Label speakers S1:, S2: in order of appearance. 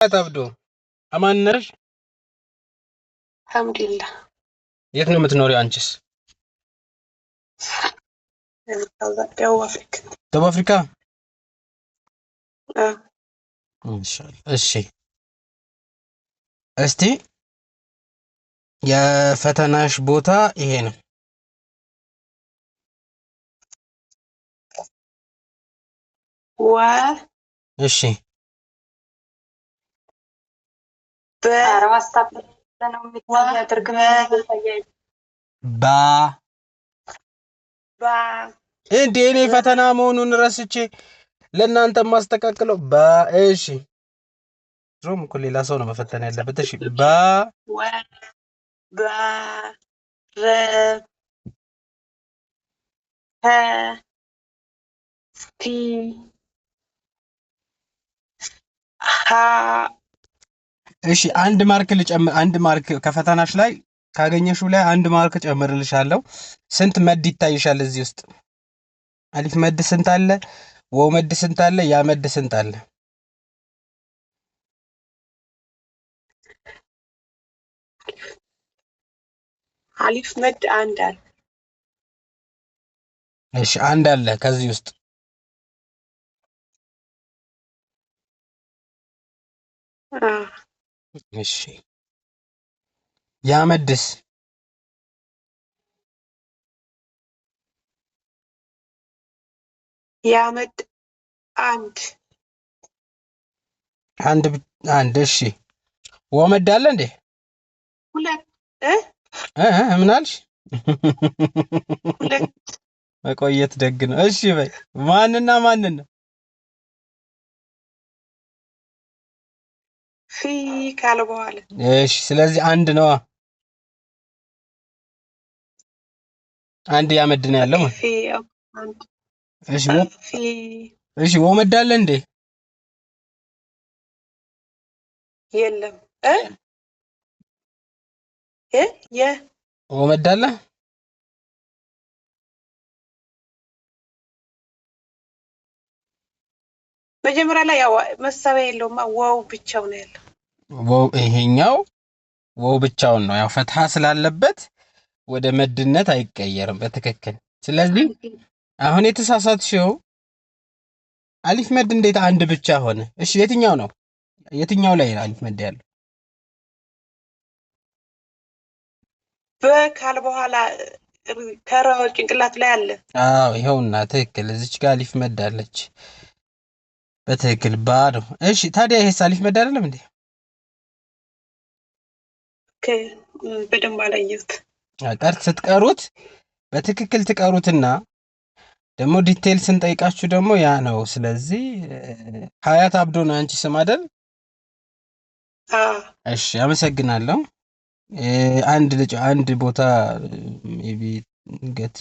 S1: አብዶ አማን ነሽ?
S2: አልሐምዱሊላህ።
S1: የት ነው የምትኖሪው አንቺስ?
S2: ደቡብ አፍሪካ።
S1: ደቡብ አፍሪካ።
S2: አዎ።
S1: ኢንሻአላህ። እሺ፣ እስቲ የፈተናሽ ቦታ ይሄ ነው።
S2: ወ
S1: እሺ።
S2: በ
S3: ነው የሚታይ አድርግ።
S1: ባ
S2: ባ
S1: እንዴ፣ እኔ ፈተና መሆኑን ረስቼ ለእናንተ ማስተካክለው ባ። እሺ፣ ድሮም እኮ ሌላ ሰው ነው መፈተን ያለበት። እሺ፣ ባ።
S2: ወ ባ ረ ተ ፊ ሀ።
S1: እሺ፣ አንድ mark ልጨምር። አንድ mark ከፈተናሽ ላይ ካገኘሽው ላይ አንድ mark ጨምርልሻለሁ። ስንት መድ ይታይሻል እዚህ ውስጥ? አሊፍ መድ ስንት አለ? ወው መድ ስንት አለ? ያ መድ ስንት አለ?
S2: አሊፍ መድ አንድ አለ።
S1: እሺ፣ አንድ አለ ከዚህ ውስጥ።
S2: አ
S1: እሺ፣ ያ መድስ?
S2: ያ መድ አንድ።
S1: አንድ አንድ። እሺ፣ ወው መድ አለ እንዴ?
S2: ሁለት እ
S1: እ እ ምን አልሽ?
S2: ሁለት።
S1: መቆየት ደግ ነው። እሺ በይ። ማንና ማንን ነው?
S2: ፊ ካለ በኋላ።
S1: እሺ፣ ስለዚህ አንድ ነዋ። አንድ ያ መድ ነው ያለው ማለት።
S2: ፊ ያው አንድ።
S1: እሺ፣ ወ
S2: ፊ።
S1: እሺ፣ ወው መድ አለ እንዴ?
S2: የለም እ እ የ
S1: ወው መድ አለ?
S2: መጀመሪያ ላይ ያው መሳቢያ የለውማ፣ ዋው ብቻው ነው ያለው።
S1: ወው፣ ይሄኛው ወው ብቻውን ነው። ያው ፈትሃ ስላለበት ወደ መድነት አይቀየርም በትክክል። ስለዚህ አሁን የተሳሳትሽው አሊፍ መድ እንዴት አንድ ብቻ ሆነ? እሺ፣ የትኛው ነው? የትኛው ላይ ነው አሊፍ መድ ያለው?
S2: በካል በኋላ ከረ ጭንቅላት ላይ አለ።
S1: አዎ፣ ይኸውና ትክክል። እዚች ጋር አሊፍ መድ አለች። በትክክል ባ ነው። እሺ፣ ታዲያ ይሄስ አሊፍ መድ አይደለም እንዴ?
S2: Okay፣ በደንብ አላየሁት።
S1: ቀር ስትቀሩት በትክክል ትቀሩትና ደግሞ detail ስንጠይቃችሁ ደግሞ ያ ነው። ስለዚህ ሀያት አብዶ ነው አንቺ ስም አይደል?
S2: አ
S1: እሺ፣ አመሰግናለሁ። አንድ ልጅ አንድ ቦታ maybe ገት